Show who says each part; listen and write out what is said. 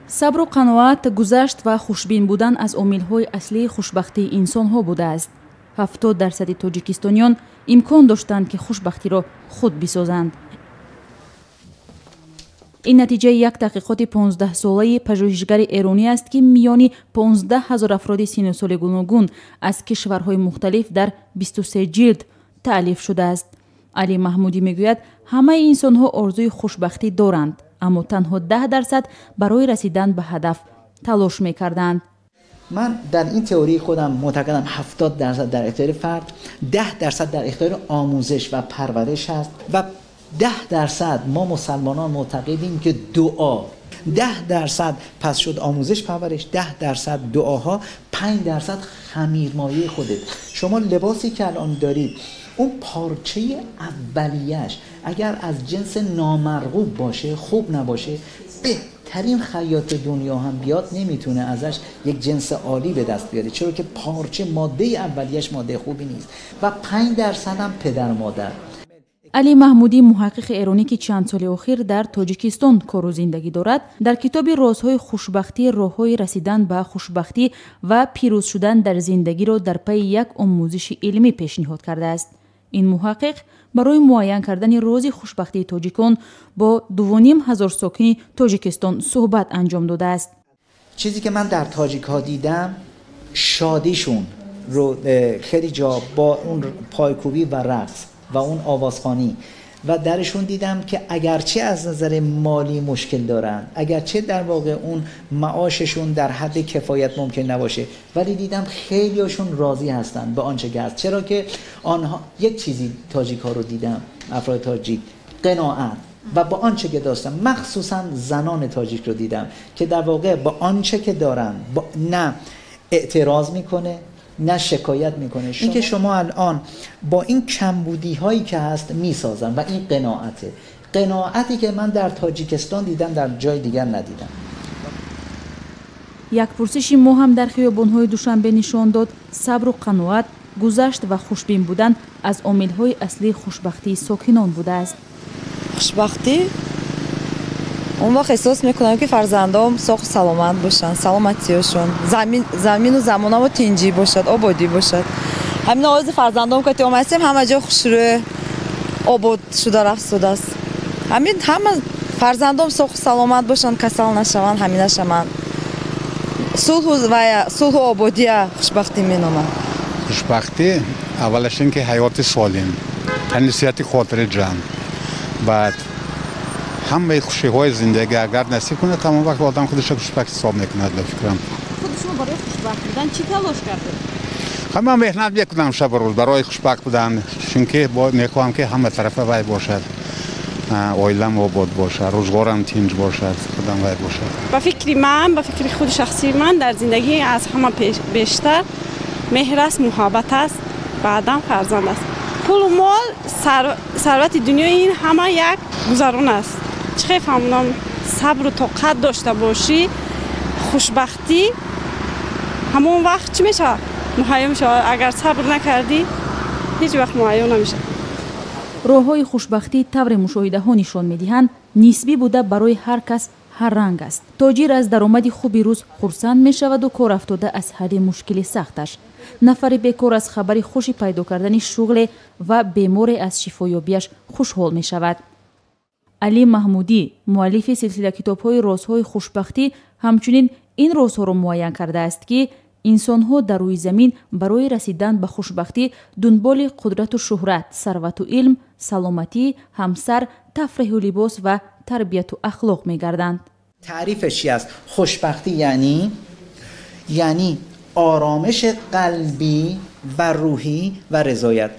Speaker 1: Сабру қаноат, гузашт ва хушбин будан аз омилҳои аслии хушбахтии инсонҳо будааст. 70% тоҷикистониён имкон доштанд, ки хушбахтиро худ бисозанд. Ин натиҷаи як таҳқиқоти 15-солаи пажӯҳишгари эронӣ аст, ки миёни 15 ҳазор афроди сину соли гуногун аз кишварҳои мухталиф дар 23 ҷилд таълиф шудааст. Али Маҳмудӣ мегӯяд, ҳамаи инсонҳо орзуи хушбахтӣ доранд, аммо танҳо 10% барои расидан ба ҳадаф талош мекарданд.
Speaker 2: Ман дар ин теорияи худам муътақидам, 70% дар ихтиёри фард, 10% дар ихтиёри омӯзиш ва парвариш аст ва 10% мо мусалмонон муътақидем, ки дуо, 10%. Пас шуд омӯзиш, парвариш 10%, дуоҳо 5%, хамирмояи худат. Шумо либосе ки алон дорید, اون پارچه اولیش اگر از جنس نامرغوب باشه، خوب نباشه، بهترین خیاط دنیا هم بیاد نمیتونه ازش یک جنس عالی به دست بیاره، چرا که پارچه، ماده اولیش ماده خوبی نیست. و 5% هم پدر و مادر.
Speaker 1: Али Маҳмудӣ, муҳаққиқи эронӣ, ки чанд соли охир дар Тоҷикистон кору зиндагӣ дорад, дар китоби «Розҳои хушбахтӣ» роҳҳои расидан ба хушбахтӣ ва пирӯз шудан дар зиндагиро дар пайи як омӯзиши илмӣ пешниҳод кардааст. Ин муҳаққиқ барои муайян кардани рози хушбахтии тоҷикон бо 2500 сокини Тоҷикистон суҳбат анҷом додааст.
Speaker 2: Чизе ки ман дар тоҷикҳо дидам, шодишун رو خیلی جا با اون پایکوبی و رقص و اون آوازخوانی و درشون دیدم که اگرچه از نظر مالی مشکل دارن، اگرچه در واقع اون معاششون در حد کفایت ممکن نباشه، ولی دیدم خیلیاشون راضی هستن به آنچه که هست، چرا که آنها یک چیزی، تاجیک ها رو دیدم، افراد تاجیک قناعت و با آنچه که داشتن، مخصوصا زنان تاجیک رو دیدم که در واقع با آنچه که دارن با نه اعتراض میکنه، نه شکایت میکنه. این که شما الان با این کمبودی هایی که هست میسازن و این قناعته، قناعتی که من در تاجیکستان دیدم، در جای دیگر ندیدم.
Speaker 1: Як пурсиши мо ҳам дар хиёбонҳои Душанбе нишон дод, сабру қаноат, гузашт ва хушбин будан аз омилҳои аслии хушбахтии сокинон будааст.
Speaker 3: Хушбахтӣ он вақт эҳсос мекунам, ки фарзандом соғу саломат бошанд, саломатиёшон, замину замонамо тинҷӣ бошад, ободӣ бошад. Ҳамин овози фарзандом кати омадем, ҳама ҷо хушрӯ, обод шуда рафтудааст. Ҳамин ҳама фарзандом соғу саломат бошанд, касал нашаванд, ҳаминаша ман сулҳу ободия хушбахтӣ меномам.
Speaker 4: Хушбахтӣ аввалаш ин ки ҳаёти солим, тани сиҳати, хотири ҷамъ, баъд ҳамаи хушиҳои зиндагӣ агар насиб кунад, ҳамон вақт одам худашро хушбахт ҳисоб мекунад, ба фикрам.
Speaker 1: Худи шумо барои хушбахт будан чӣ талош кардед?
Speaker 4: Ман меҳнат мекунам шабу рӯз барои хушбахт будан, чунки мехоҳам, ки ҳама тарафа вай бошад, оилам обод бошад, рӯзғорам тинҷ бошад, худам вай бошад.
Speaker 5: Ба фикри ман, ба фикри худи шахсии ман, дар зиндагӣ аз ҳама бештар меҳр аст, муҳаббат аст, баъдан фарзанд аст. Пулу мол, сарвати дунё, ин ҳама як гузарон аст. Чӣ хел фаҳмонам, сабру тоқат дошта бошӣ, хушбахтӣ ҳамон вақт чӣ мешавад, муҳайё мешавад. Агар сабр накардӣ, ҳеҷ вақт муҳайё намешавад.
Speaker 1: Роҳҳои хушбахтӣ, тавре мушоҳидаҳо нишон медиҳанд, нисбӣ буда, барои ҳар кас ҳар ранг аст. Тоҷир аз даромади хуби рӯз хурсанд мешаваду корафтода аз ҳалли мушкили сахташ, нафари бекор аз хабари хуши пайдо кардани шуғле ва беморе аз шифоёбиаш хушҳол мешавад. Али Маҳмудӣ, муаллифи силсила китобҳои «Розҳои хушбахтӣ», ҳамчунин ин розҳоро муайян кардааст, ки инсонҳо дар рӯи замин барои расидан ба хушбахтӣ дунболи қудрату шӯҳрат, сарвату илм, саломатӣ, ҳамсар, тафреҳу либос ва тарбияту ахлоқ мегарданд.
Speaker 2: Таърифаш чи аст? Хушбахтӣ یعنی آرامش قلبی و روحی و رضایت.